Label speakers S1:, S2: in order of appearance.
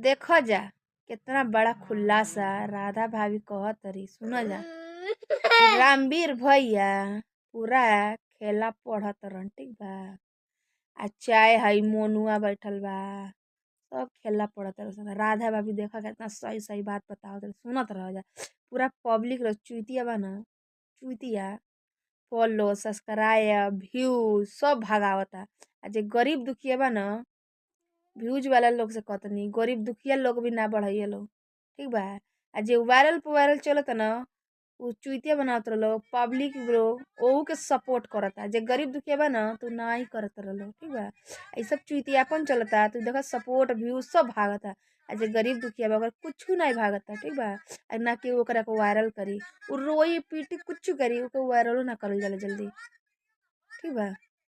S1: देखो जा केतना बड़ा खुलासा राधा भाभी कहतरी, सुन जा। रामवीर भैया पूरा खेला पढ़त रहन, ठीक बा। आ चाय हई मोनुआ बैठल बा, सब खेला पढ़त रहन। राधा भाभी देखा केतना सही सही बात बतावत रही, सुनत रह जा। पूरा पब्लिक रह चुतिया बा ना, चुतिया फॉलो सब्सक्राइब व्यूज सब भगावता। आ जे गरीब दुखिया बा ना, व्यूज वाला लोग से कहतनी गरीब दुखिया लोग भी ना बढ़ैया लोग, ठीक बा। आ जे वायरल पे वायरल चलता ना, उ चुतिया बनावत रहलो पब्लिक लोग ओहू के सपोर्ट करता। जे गरीब दुखिया बा ना तो नाही करत रहलो, ठीक बा। ई सब चुतियापन चलता तो देखा सपोर्ट व्यूज सब भागता। आ जे गरीब दुखिया बा ओकर कुछु नाही भागता, ठीक बा। आ ना केहू ओकरा के वायरल करी, उ रोई पीटी कुछु करी ओके वायरलो ना करल जाला जल्दी, ठीक बा।